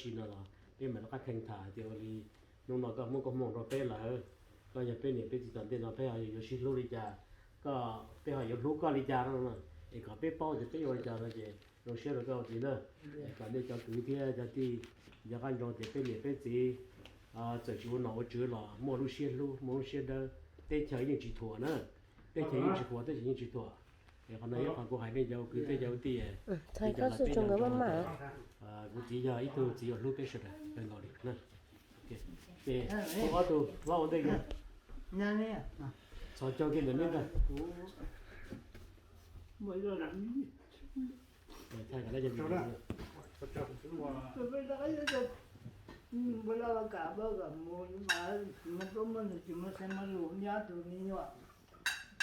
tsis no los peb mam rov qab kheej tham hais tias ua li hnub no koj muab koob hmoov rau peb lawm, koj yog peb niam peb txiv tom ntej no peb ho yuav sib hlub li cas, koj, peb ho yuav hlub koj li cas no, es kom peb paub tias peb yuav ua li cas no ces zoo siab rau koj ua txiv na. Kom nej cov kwv thiab cov tij nco qab ntsoov tias peb niam peb txiv txawm tsis ua nom ua tswv los muaj lub siab hlub muaj lub siab dawb, teb chaws yeej tsis thuam na, teb chaws yeej tsis thuam, teb chaws yeej tsis thuam. Es qhov no yog qhov kuv hais nej cov kwv thiab cov tij, kuv txiv yog ib tug txiv uas hlub peb sawv daws kawg nkaus li. Ces ob tug vab ua ntej, txhos caug kiag ntawm neb ntag.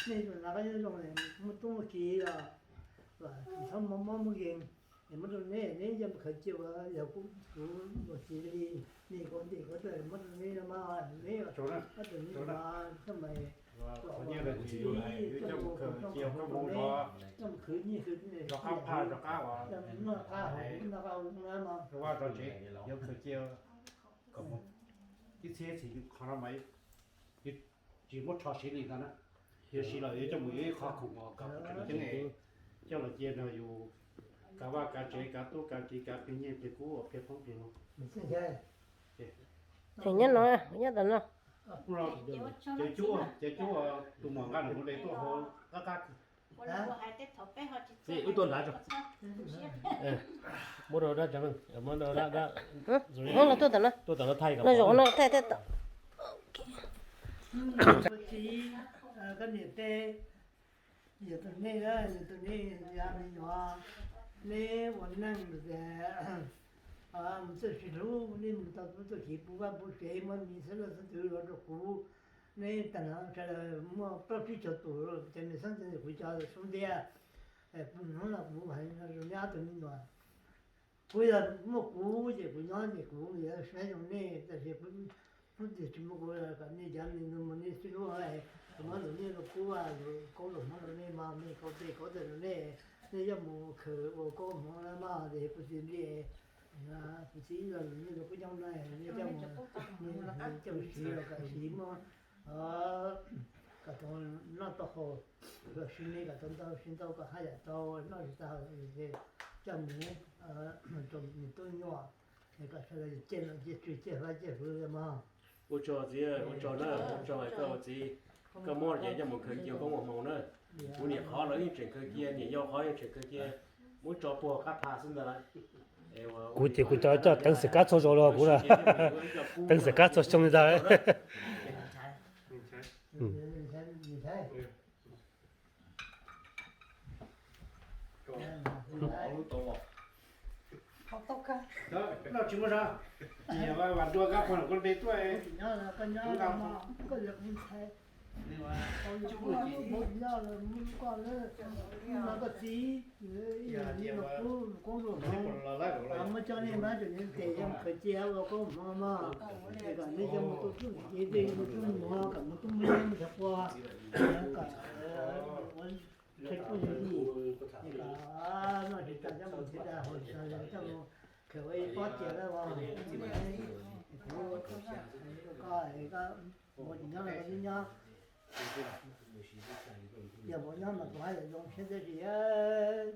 Nej tus na qab nyob zoo, muaj tub muaj ki los txhob mob mob muaj yees, es muab rau neb, neb coj mus khaws cia, yog kuv ua txiv li, nej kov ntim kov taw muab rau neb no mas, neb ob tug neb mas, xyov mas, kom ua txiv coj mus khaws cia, coj mus khwv nyiaj khwv txiaj, noj qab haus noj qab ua no mas, yuav khaws cia kom mus ib txhiab txhis qhov no mas tsis muab rho siv li no na. Yog siv los yuav coj mus yuav ib qho khoom kom ceeb, coj los cia no yus kav vaj kav tsev, kav tub kav kiv, kav pliag nyiaj pliag kub, pliag poob pliag loo. Nyob no, nyob tom no. Ces cub, ces cub tus muam nqa nws mus de tuaj hauv qab qab. Wb tuaj nrad tso. Muab rau dab tso, muab rau dab, dab. Los tuaj tom no, tuaj tom no thaij, no zaum no thaij thaij tom. Koj niam tej, yog tus nej, yog tus nej yav me nyuam, neb ua neej tias mus txawj sib hlub, nej mus tau tub txoj kev pub vaj pub tsev, muab mis xab laj xab twv los rau kuv. Neb tag no sawv daws muaj plaub tsib caug tus, ces nws xeeb ntxwv kuv cov xub ntiag, kuv hnub no kuv hais zoo li ob tug me nyuam. Kuv yog muaj kuv ces kuv nyob ces kuv yuav saib zoo nej, tab sis kuv hnub twg tsis muaj kuv kom nej cov me nyuam mus nej sib hlub, kuv muab tus nej los kub, tus koob los hmoov rau nej mas, nej kov tej kov taw rau nej, nej yuav mus khaws ua koob hmoov mas ces kuv txiv nti, kuv txiv los nej los kub nyob no, nej coj mus, nej coj mus siv los kom siv muaj, kom tau noj tau haus, los siv nej kom tau ntau siv ntau kom haj yam tau noj tsis tau, coj mus rau nws tub nyuam, kom sawv daws ciaj nom ciaj tswv ciaj vaj ciaj fwv mog. Ua tsaug txiv, ua tsaug na, ua tsaug koj ua txiv, koj muab ces coj mus khaws cia koob ua hmoov na. Kuv niam qhov los yeej tseem khaws cia, niam yau qhov yeej tseem khaws cia, muab tso puag qab pha xwb ntag lawm. Kuv ces kuv cov coj teev xwm kab txhua zaus los kuv na, teev xwm kab txhua xyoo li ntag. Noj tsis muaj zog, niam vas dua kab pog koj de tuaj. Koj txiv, koj txiv, koob muab coj nej mab tseem nyob tes coj mus khaws cia ua koob hmoov mog, es kom nej coj mus tu tub tub mus kom mus tub mus nyob mus cov qua, kom ua tub mus es kom noj tsis tas coj mus txiav tas haus tsis tas coj mus khaws ua ib pob cia lawm os. Kuv, koj, koj mus tsis nyob los koj twb nyob, yog mus nyob mas kuv haj yam zoo siab tiag tiag.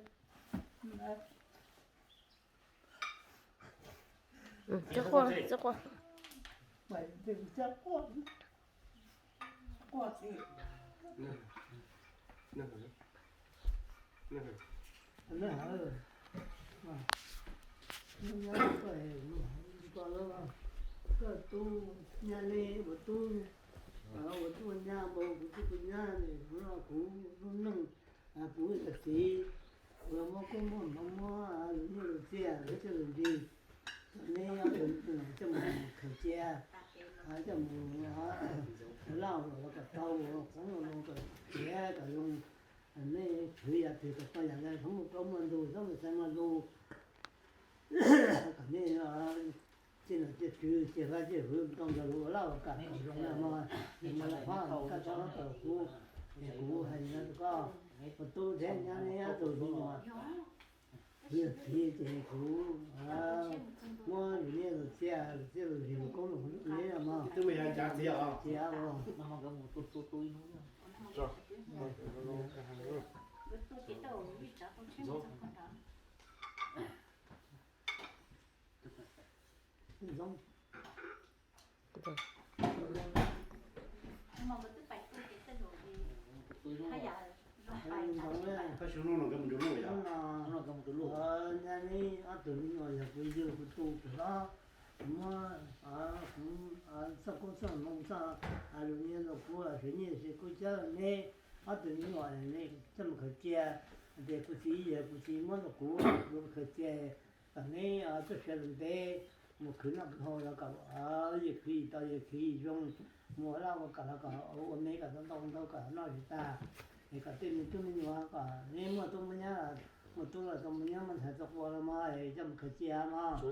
Txiv quaj, txiv quaj. Koj tub nyab li ua tub, ua tub ua nyab npaum kuv tub kuv nyab, kuv lub neej, kuv ua txiv, kuv muab koob muab hmoov, muab lus nyiaj lus txiaj, lub txiaj lus ntsig, kom neb coj mus khaws cia, coj mus laj los kom tau, qoob los kom tiav kom zoo, neb khwv yam twg kom tau yam ntawd, txhob muaj plaub muaj ntug, txhob muaj xeev muaj lus, kom neb ciaj nom ciaj tswv, ciaj vaj ciaj fwv, tau ntawd lus laj kom kam kom zoo na mog, mos laj fab kaj txhob tawm kuv, kuv hais li no rau koj, ua tub thiab nyab neb ob tug me nyuam. Yog txiv ces kuv muab lus nyiaj lus txiaj, lus txiaj lus zis lus koob lus neb mog. Twb yog cav txiv os. Txiv os. Zoo. Koj xyov no no koj mus rau luj yom? Neb ob tug me nyuam yog kuv yug kuv tu kuv hlob, kuv muab txoj koob txoj hmoov txoj lus nyiaj los kuv hwv nyiaj ces kuv cab neb ob tug me nyuam coj mus khaws cia. Tias kuv txiv yog kuv txiv muab rau kuv, kuv khaws cia kom neb txoj sia lawm ntev mus khwv noj hau los kom yawg khwv yim tau yawg khwv yim zoo, mus ua laj ua kam los kom ua me kom tau ntau ntau kom noj tsis tag, es kom tej me tub me nyuam kom neb muaj tub muaj nyab, muaj tub los tau muaj nyab muaj ntxhais tau qua los mas es coj mus khaws cia mas. Ua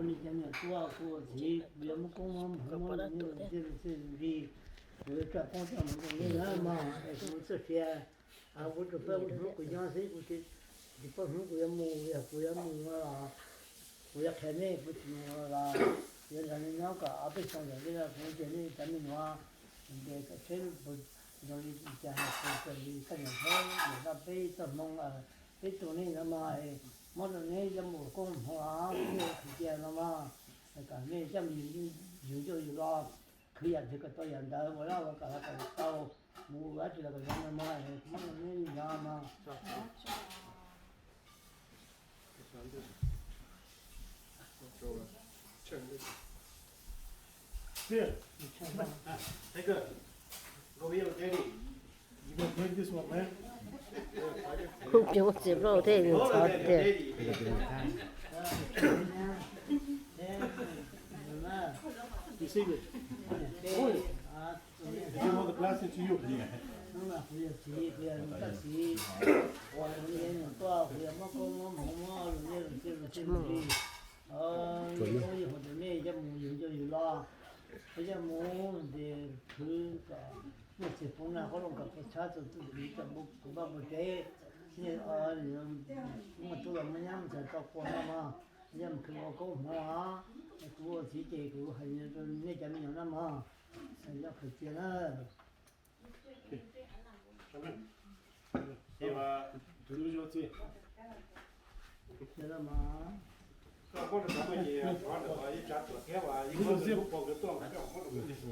li cov niam tuaj kuv txiv kuv yuav muab koob muab hmoov muab lus nyiaj lus txiaj lus txij lus zis, kuv yuav tso koob tso hmoov rau nej na mog, es kuv txoj sia, kuv tsuas pab kuv hnub kuv nyob xwb, kuv tsis paub hnub kuv yuav mus, yog kuv yuav mus los kuv yuav qhia nej, kuv tsis mus los yuav nrog nej nyob kom ob peb xyoo yog li kuv tias nej cov me nyuam ntes kom tsheb zoo li cas, kuv txawm li koj niam txhawb niam dab peb txoj hmoo, peb tu nej no mos, muab rau neb coj mus koob hmoov os, nej khwv cia no mos, kom nej coj mus yug ncauj yug lo, khwv yam twg kom tau yam ntawd, ua laj ua kam los kom tau, mus ua dab tsi los kom zoo no mos, muab rau neb li no mos. Ces muaj txiv plaub thiab nws txhov tiag. Receive it. Give all the blessing to you. Hnub no kuv yog txiv, kuv yog nws tus txiv, kuv yog nws tuaj, kuv yog muab koob muab hmoov muab lus nyiaj lus txiaj lus txij lus zis, koob yug hauv rau nej coj mus yug ncauj yug lo, koj coj mus ces khwv kom muaj txiag poob nag qoob loo kom puas tshab txog txuj kev kom kuv npaj kuv tsev, nej muaj tub los muaj nyab muaj ntxhais tau qua noj mog, coj mus khwv ua koob hmoov os, kuv ua txiv ces kuv hais rau nej cov me nyuam noj mog, coj khwv cia na. Take a little zip,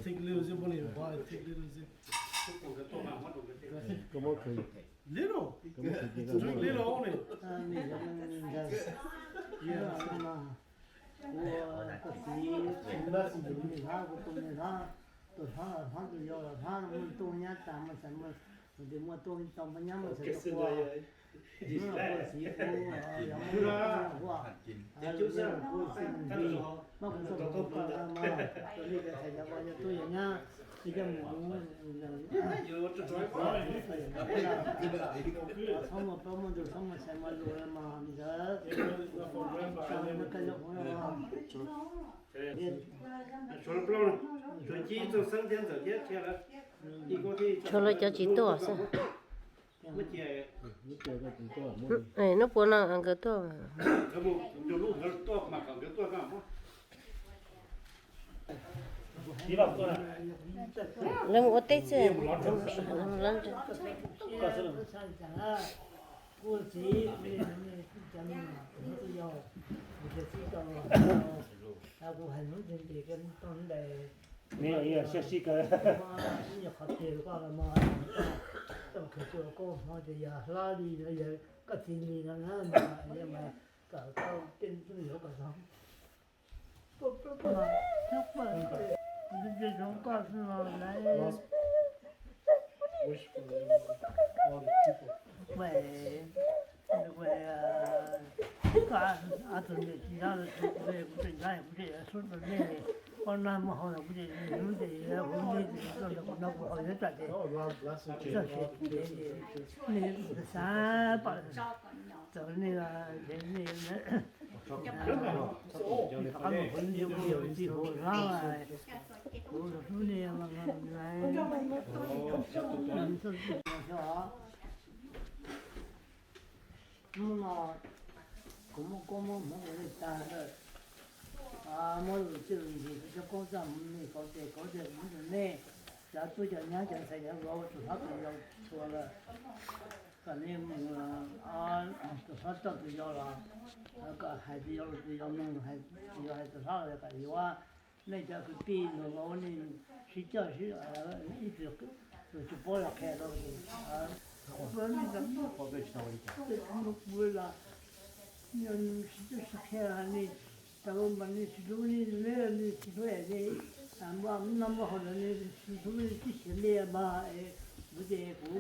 take a little zip. Little. Drink little only. Yeah. Kuv tus txiv, kuv tus me hlob, kuv tus me hlob, tus hlob los hlob, tus yau los hlob, muaj tub nyab tas muaj ntxhais, muaj tus muaj tub tau muaj nyab muaj ntxhais tau qua. Kuv txiv kuv yog muaj tub muaj nyab ua, kuv txiv kuv npis, muab kuv txoj hmoov rau mog, rau nej cov thais cov vauv yog tub yog nyab, nej coj mus txhob muaj plaub muaj ntug txhob muaj ntxhais muaj lus mog ntawd. Tshuav lawv cov tsis tuaj xwb. Hnub puas no nkawd tuaj. Lawv mus ua teb xwb. Kuv txiv, kuv yau, kuv txiv tau, kuv hais hnub ntiag ntiag koj tau ntes, nws yog siab sib kawg, ib nyuag qhov tiag koj los mog, tau khwv cia koj hmo tias yog hlob li no yog koj txiv li no na, mas kom tau tej ntxwg yuav kom zoo. Xav pom Txawm nej, nej, nej, nej, nej, nej, nej, nej, nej, nej, nej, nej, nej, hnub no kuv muaj koob muaj hmoov ua nej tag lawm. Muab lus txij lus nkim cov koob txaj muag nej, kauv tes kauv tes muab rau nej, cov tub cov nyab cov ntxhais cov vauv tus hlob tus yau txhua lawm, kom nej mus tus hlob coj tus yau los, kom hais tus yau los tus yau mloog, tus yau hais tus hlob los kom yuav. Nej cov kwv tij nus vauv nej sib coj sib, ib txwm tus tsis paub los qhia rau, kuv los sib coj sib qhia nej, tas mas nej tsis hlub nej, nej tsis hlub nej, noj muaj haus los nej tsis hlub nej tib si li mas, kuv ces kuv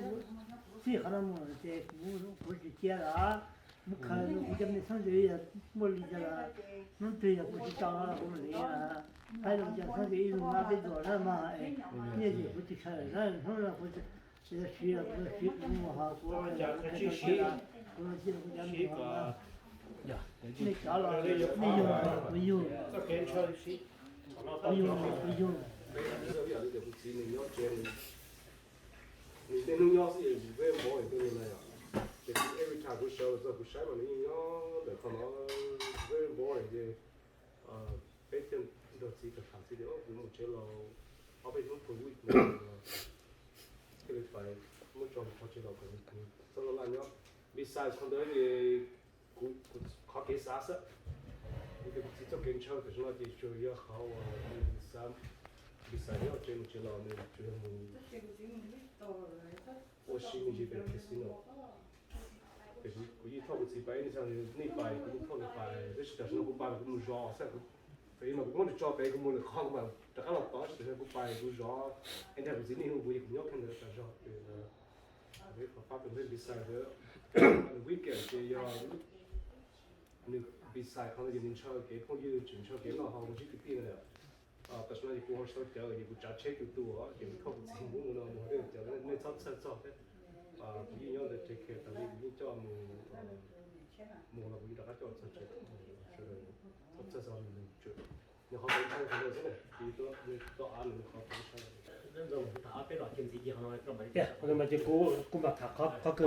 txij qhov no mus ces kuv, kuv tsis cia lawm. Hnub khaws kuv cov me txhob ntws yog muaj li cas los, hnub twg yog kuv tsis tau kuv mam li, hais los cov txhob ntws ib lub no peb tuam na mas, nyiaj ces kuv tsis khaws na, hnub no kuv siv los kuv siv, kuv mus hos kuv, kuv los kuv cov mus hos, nej cov los nej yug kuv yug, kuv yug kuv yug. Nws niaj hnub nyob xwb es very boring rau nws na yom. Ces every time kuv sawv los txog kuv saib mas nws yeej nyob ntawm qhov no very boring ces peb thiaj nrog txiv tham tham txiv tias kuv mus tsev los ob peb hnub per week no thiaj li pais muab tso qhov tsev los kom nws txhob laj laj nyob. Besides qhov ntawd ces kuv, kuv qhov kev xav xwb, kuv tias kuv txiv txoj kev ntshaw tam sim no ces tsuas yog qhov uas nws xav, besides nyob tsev mus tsev los nws tsuas yog mus ua si me ntsis pem casino. Ces kuv yeej thauj kuv txiv pais, nej xav nej pais kuv yeej thauj nws pais, tab sis tam sim no kuv pais kuv mus zov xwb, kuv, mas kuv muab nws tso pem kuv mus lwm qhov kuv mam rov qab los tod, tab sis tam sim no kuv pais kuv zov, es ntag kuv txiv niaj hnub kuv ces kuv nyob kiag ntawd tas zog. Qhov pab tus ntawd besides, weekend ces yog nws besides qhov ntawd ces nws ntshaw kev phooj ywg, tseem ntshaw kev noj haus mus ntsib kwv tij no. Tam sim no ces kuv ho tsis tau cawv ces kuv tsav tsheb tu tu ces kuv thauj kuv txiv mus no mus hauv tej cawv, nej txhob txhawj txog thiab. Kuv yeej nyob ntawd take care tas li, kuv yeej coj mus, mus los kuv yeej rov qab coj txog tsev. Txhob txhawj txog nws, nws qhov kev ntshaw qhov ntawd xwb na, kuv yeej tuaj, nws tuaj av nws qhov kev ntshaw. Kuv tham ob peb los kiag ntxiv kiag qhov no, kuv, kuv mam tham qhov kawg.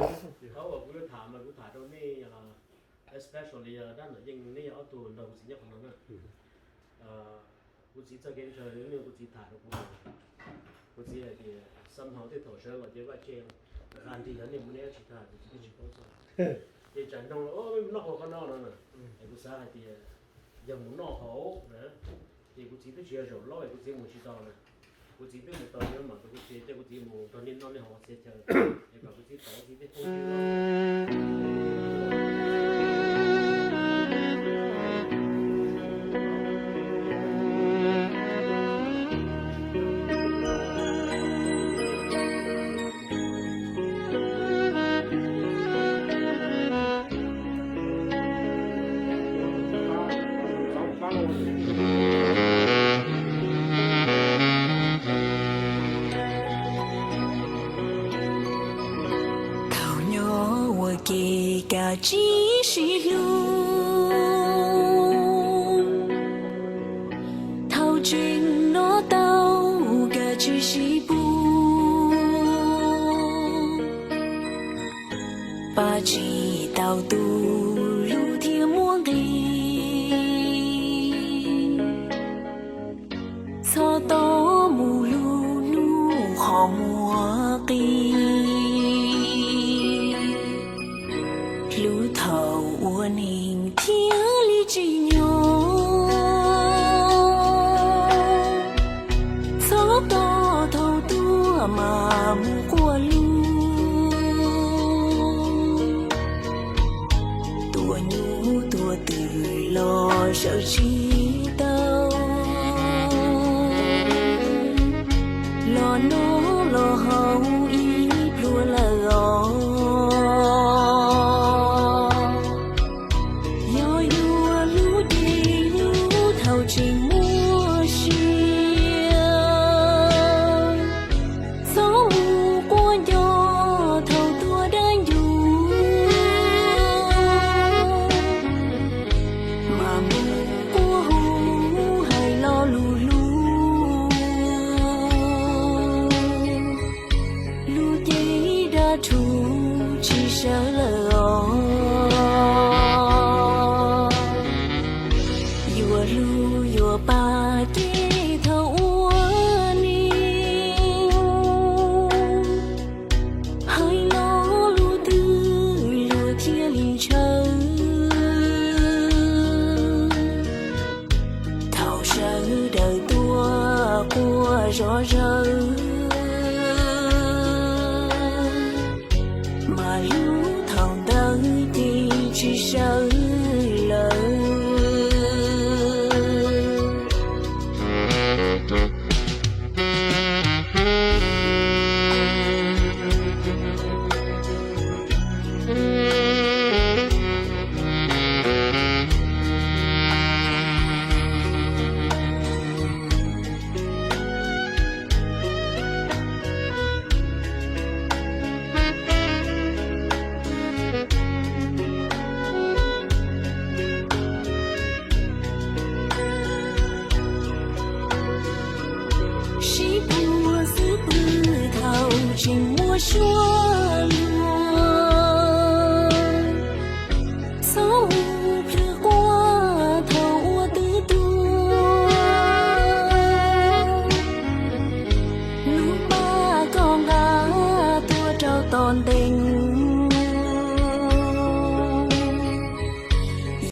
Qhov uas kuv yuav tham mas kuv tham rau nej, especially dab ntawm yeej nej yog ob tug nrog kuv txiv nyob qhov no na. Kuv txiv txoj kev ntshaw, nej kuv txiv tham rau kuv, kuv txiv hais tias somehow tej thaum sawv los ces vaj tse nqa nrig, yog nej mus nej dab tsi tag kuv txiv twb tsis paub txog. Ces tsam nroog los noj haus qhov no no na, es kuv xav hais tias yog mus noj haus na, ces kuv txiv twb tsis yog zaum laub es kuv txiv mus tsis tau na. Kuv txiv twb mus tau, ces mam rau kuv txiv, ces kuv txiv mus nrog nej noj nej haus txhia chaw, es kom kuv txiv tau kuv txiv tej phooj ywg. Thaum nyob ua ke kav tsij sib hlub, thaum tseem noj tau kav tsij sib pub, pab tsis tau tu lub thiab muab nqi. Txhob tos mus hlub hnub qhov muag qis, hlub thaum ua neeg thiaj li tsim nyog. Txhob tos thaum tuag mas mus quaj hlub, tua nyuj tua twm los sawv tsis tau, los noj los haus ib pluag lawm os. Yog yuav hlub ces hlub thaum tseem muaj sia, txhob mus quaj nco thaum tuag dab ncuv. Yuav pab kev thaum ua neej, hais lo lus twg luag thiaj li ntshaw. Thaum sawv daws tuaj quaj zom zaws, mas hlub thaum ntawd ces tsis sawv lawm. Sib puag xub pwg thaum tseem muaj suab,